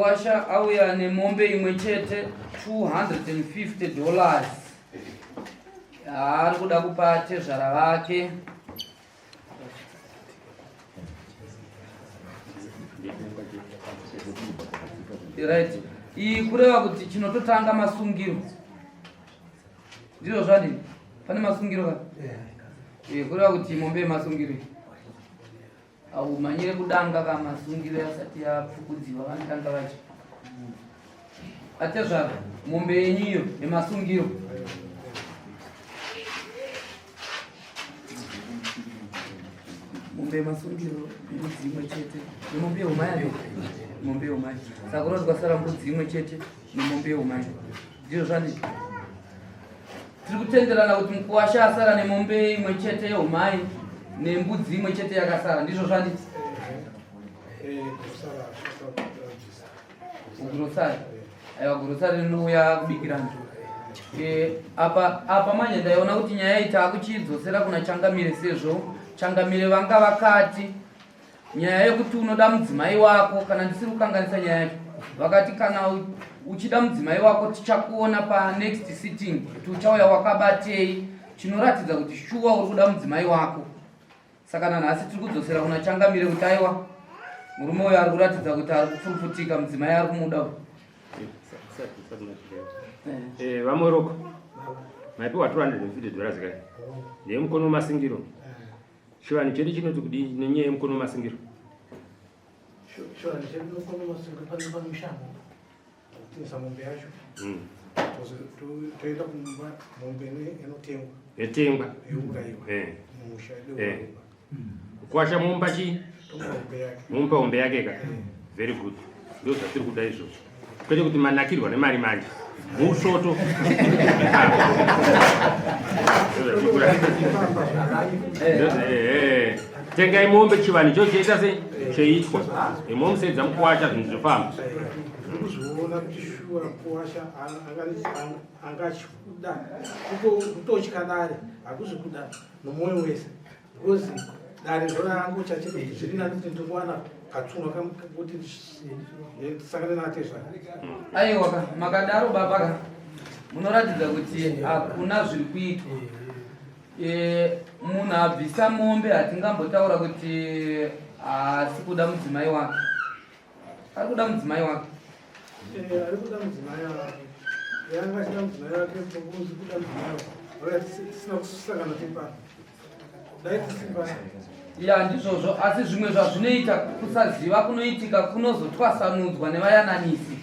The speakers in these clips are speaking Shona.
Mukwasha auya nemombe imwe chete 250 dollars yaari kuda kupa tezvara vake. Right. Iyi kureva kuti chinototanga masungiro. Ndizvo zvadini? Pane masungiro ka? Eh, kureva kuti mombe yemasungiro iyi. Aumhanyire kudanga ka masungiro yasati yapfukudziwa vanotanga vachi. Atezvara mombe yenyu iyo yemasungiro. Mombe yemasungiro mbudzi imwe chete nemombe yehumai ayo. Mombe yehumai. Saka kunoti kwasara mbudzi imwe chete nemombe yehumai. Ndizvo zvandii. Tiri kutenderana kuti mukuwasha asara nemombe imwe chete yehumai nembudzi imwe chete yakasara, ndizvo zvanditi? Gurosari. Aiwa gurosari rinouya kubikira nzvo. Eh, apa apa manje ndaiona kuti nyaya iyi taakuchiidzosera kuna Changamire sezvo Changamire vanga vakati Nyaya yekuti unoda mudzimai wako, kana ndisiri kukanganisa nyaya yacho, vakati kana uchida mudzimai wako tichakuona panext sitting kuti uchauya wakabatei chinoratidza kuti shuwa uri kuda mudzimai wako. Saka nanhasi tiri kudzosera kuna Changamire kuti aiwa murume uyo ari kuratidza kuti ari kupfupfutika mudzimai ari kumuda uyu. Eh, VaMoroko maipiwa 250 dollars kai ndeyemukono wemasingiro. Chivanhu chedu chinoti kudii nenyaya yemukono wemasungiro? Chivanhu chedu mukono wemasungiro pane pane mushango kutengesa mombe yacho. Toenda kumba mombe inotengwa. Yotengwa. Yourayiwa. Eh. Mumusha eh. Kuwasha mumba chii? Mumba hombe yake ka. Very good. Ndozvatiri kuda izvozvo. Kwete kuti manakirwa nemari manje. Musvoto. Eh, tengai mombe chivanhu icho choita sei choitwa imomusedza mukuwacha zvinhu zvofamba ndikuzviona kuti shuwa kuwasha angachikuda kutotya dare hakuzi kuda nomwoyo wese Because dare ndorangu chache kuti zviri nani kuti ndikuwana katsumwa kuti ndisangane natezvara. Aiwa ka makadaro baba ka munoratidza kuti hakuna zviri kuitwa. E, munhu abvisa mombe hatingambotaura kuti haasi kuda mudzimai wake. Ari kuda mudzimai wake. Eh, ari kuda mudzimai wake. Yanga achida mudzimai wake, kuzi kuda mudzimai wake. Vaya tisina kusangana tepano. Dai tisimba. Ya ndizvozvo asi zvimwe zvazvinoita kusaziva kunoitika kunozotwasanudzwa nevayananisi.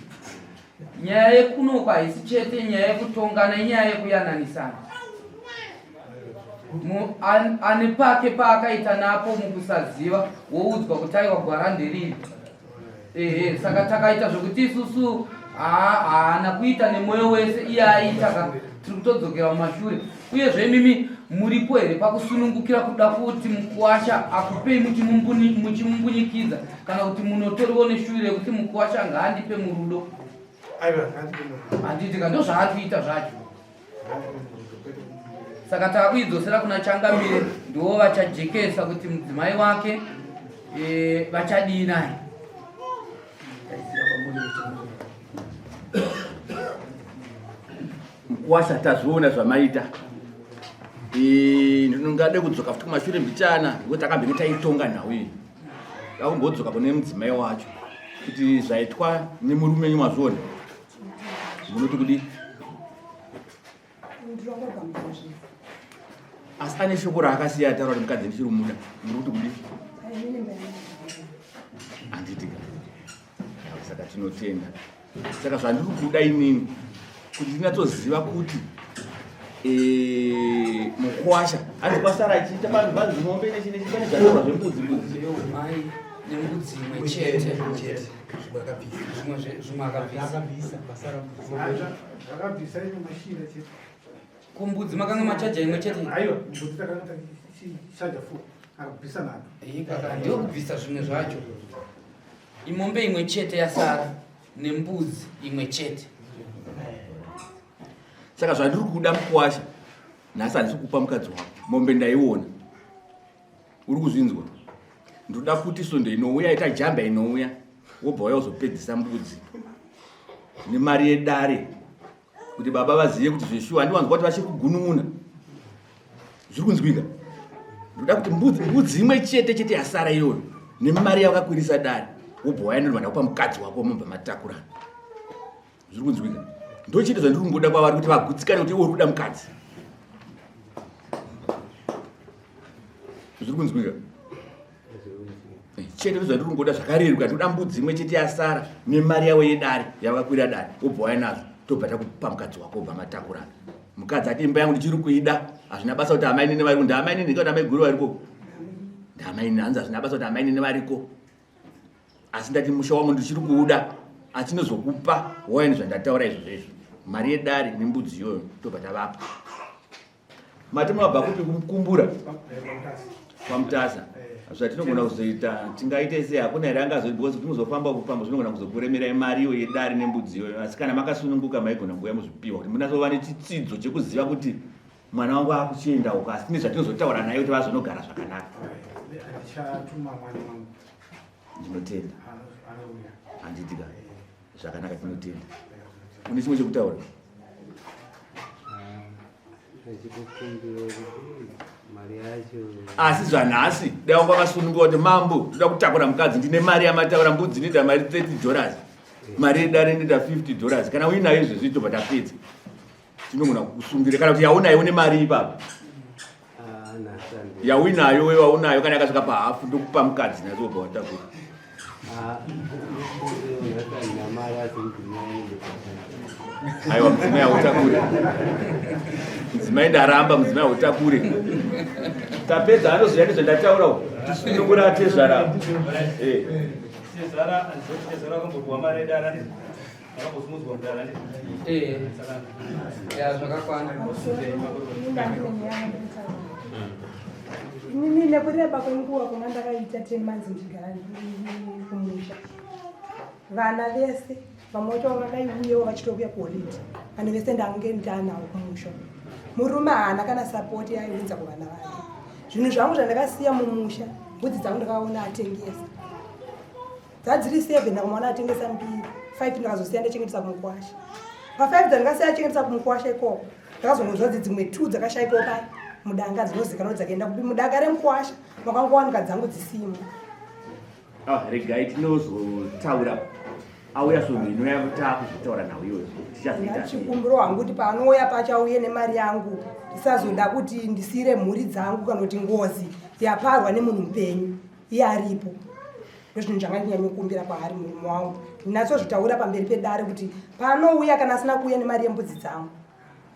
Nyaya yekunoko haisi chete nyaya yekutongana inyaya yekuyananisana. Ane pake paakaita napo mukusaziva woudzwa kuti aiwa gwara nderiri. Ehe, saka takaita zvekuti isusu haana kuita nemwoyo wese iye aita ka tiri kutodzokera mumashure uyezve imimi muripo here pakusunungukira kuda kuti mukuwasha akupei muchimumbunyikidza kana kuti munotoriwo neshuwiro yekuti mukuwasha ngaandipe murudo handiti ka ndozvaari kuita zvacho saka taakuidzosera kuna changamire ndiwo vachajekesa kuti mudzimai wake e, vachadii naye Mkuwasha tazviona zvamaita e, ndinongade kudzoka futi kumashure mbichana nekuti takambenge taitonga nhau iyi dakumbodzoka kune mudzimai wacho kuti zvaitwa nemurume wenyu mazviona munoti kudii asi ane shoko raakasiya ataura kuti mukadzi ndichiri kumuda muri kuti kudii handiti saka tinotenda saka zvandiri kuda inini kuti ndinatsoziva kuti eh, mukwasha hanzi kwasara achiita vanhu mombe nechine zvataurwa zvembudzi mbudzi mai nembudzi imwe chete zvimwe akabvisa Zvakabvisa imwe mashira chete. Ko mbudzi makanga machaja imwe chete? Aiwa, mbudzi takanga tachaja four. Akabvisa nhatu. Ndiyo kubvisa zvimwe zvacho. Imombe imwe chete yasara nembudzi imwe chete. Saka zvandiri kuda mukuwasha nhasi handisi kupa mukadzi wako mombe ndaiona uri kuzvinzwa ndoda kuti svondo inouya ita jamba inouya. Wobva wauya kuzopedzisa mbudzi nemari yedare kuti baba vazive kuti zveshuwa handiwanzwa kuti vachiri kugunun'una zviri kunzwika ndoda kuti mbudzi imwe chete chete yasara iyoyo nemari yavakakwirisa dare wobva wayandirwa ndakupa mukadzi wako mobva matakurana zviri kunzwika ndochete zvandiri kungoda kwavari kuti vagutsikane kuti iwe uri kuda mukadzi zviri kunzwika eh, chete ndozvandiri kungoda zvakareruka ndinoda mbudzi imwe chete yasara nemari yavo yedare yavakwira dare wobva waya nazvo tobva takupa mukadzi wako wobva matakurana mukadzi ati imba yangu ndichiri kuida hazvina basa kuti amainini variko ndaamainini kana amaiguru variko ndaamainini hanzi hazvina basa kuti amainini variko asi ndati musha wangu ndichiri kuuda asi ndinozokupa waini zvandataura izvozvo izvo mari yedare nembudzi iyoyo tobva tavapa mati mabva kupi kumukumbura kwamutasa zvatinogona kuzoita tingaite sei hakuna here angazo because kuti muzofamba kufamba zvinogona kuzokuremerai mari iyo yedare nembudzi iyoyo asi kana makasununguka maigona kuuya muzvipiwa kuti munasova nechitsidzo chekuziva kuti mwana wangu akuchienda uko asi tine zvatinozotaura naye kuti vazonogara zvakanaka ndinotenda handitika zvakanaka tinotenda une chimwe chekutaura asi zvanhasi dai wanga vakasununguka kuti mambo toda kutakura mukadzi ndine mari yamataura mbudzi inoita mari 30 dollars mari yedare inoita 50 dollars kana uinayo izvezvi tobva tapedza tinogona kukusungira kana kuti yaunayo une mari ipapo ah, yauinayo we waunayo kana yakasvika pahafu ndokupa mukadzi nazo wobva watakura ah, aiwa mudzimai hautakure mudzimai ndaramba mudzimai hautakure tapedza anozoya nezvandataura tisunungura atezvara eh. Eh, ya zvakakwana. Inini nekureba kwenguva kunga ndakaita 10 months ndichigara kumusha. Vana vese vamwe vacho vakaiuyewo vachitouya kuholiday. Vanhu vese ndange ndanawo kumusha. Murume haana kana support yaiunza kuvana vake. Zvinhu zvangu zvandakasiya mumusha, mbudzi dzangu ndakaona atengesa. Dzadziri 7 ndakamwana atengesa mbiri. 5 ndakazosiya ndachengetesa kumukwasha. Pa 5 dzandakasiya ndachengetesa kumukwasha ikoko. Ndakazongonzwa dzi dzimwe 2 dzakashaikawo pai mudanga dzinozikanwa kuti dzakaenda kupi mudanga remukwasha makangowanika dzangu dzisimo. Ah, regai tinozotaura auya svondo inouya taakuzotaura nhau iyoyo tichazoita chikumbiro hangu kuti paanouya pacho auye nemari yangu ndisazoda kuti ndisiire mhuri dzangu kana kuti ngozi yaparwa nemunhu mupenyu iye aripo ndozvinhu zvanga ndinyanyokumbira kwaari murume wangu ndinatsozvitaura pamberi pedare kuti paanouya kana asina kuuya nemari yembudzi dzangu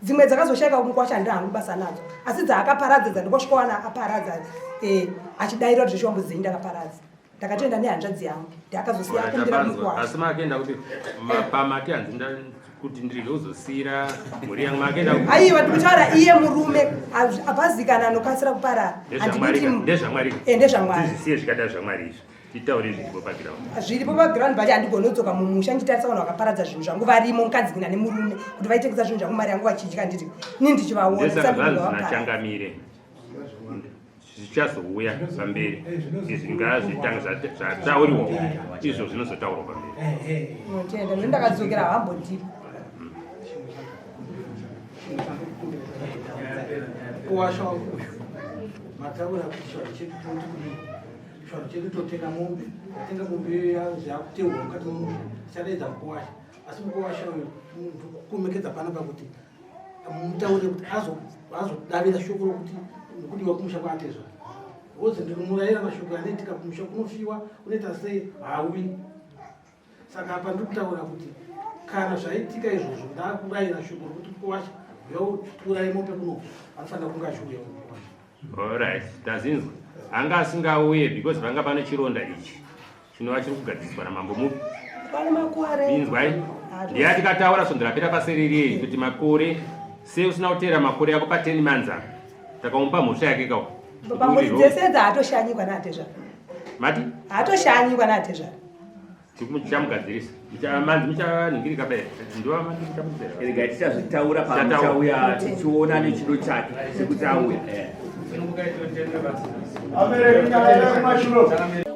dzimwe dzakazoshaika kumukwasha handina hangu basa nadzo asi dzaakaparadza dzandikosvikowana aparadza eh, achidaira kuti zveshuwa mbudzi dzenyu ndakaparadza ndakatoenda nehanzvadzi yangu ndakazosiya akumbira mukwasha asi maakaenda kuti pamati hanzi kuti ndirege kuzosiira mhuri yangu maakaenda aiwa ndikutaura iye murume hapazikana anokasira kuparara ndezvamwari eh, ndezvamwari tizvisiye zvikada zvamwari izvi titaure zviripo paground zviripo paground but handigoni kudzoka mumusha ndichitarisa vanhu vakaparadza zvinhu zvangu varimo mukadzi kina nemurume kuti vaitengesa zvinhu zvangu mari yangu vachidya nditi ini ndichivaona changamire zvichazouya pamberi izvi ngazvitange zvatauriwa izvo zvinozotaurwa pamberi tenda ndakadzokera hambondipo kuwasha uyu mataura kuti chivanhu chedu tinoti kudii chivanhu chedu totenga mombe tatenga mombe iyoyo yakuteurwa mukati memusha tichadaidza mukuwasha asi mukuwasha uyu kumekedza panapa kuti mutaure kuti azodavira shoko rokuti ndikudiwa kumusha kwaatezvara because ndinomurayira mashoko anoitika kumusha kunofiwa kunoita sei hauyi saka apa ndiri kutaura kuti kana zvaitika izvozvo ndakurayira shoko rokuti mukuwasha uya mombe kuno anofanira kunge achiuya mukuwasha Alright, tazinzwa. Anga asingauye because panga pane chironda ichi chinova chiri kugadziriswa namambo mupi. Pane makore. Inzwai. Ndiye tikataura svondo rapera pasererei kuti makore sei usina kuteera makore ako pa 10 months apa. Takamupa mhosva yake kawo. Pamuri dzese dzaatoshanyikwa naatezvara. Mati? Haatoshanyikwa naatezvara. Muchamugadzirisa. Manzi muchanhingirika bere. Ndiwa mandi muchamugadzirisa. Regai tichazvitaura pamuchauya tichiona nechido chake sekuti auya. Amereka,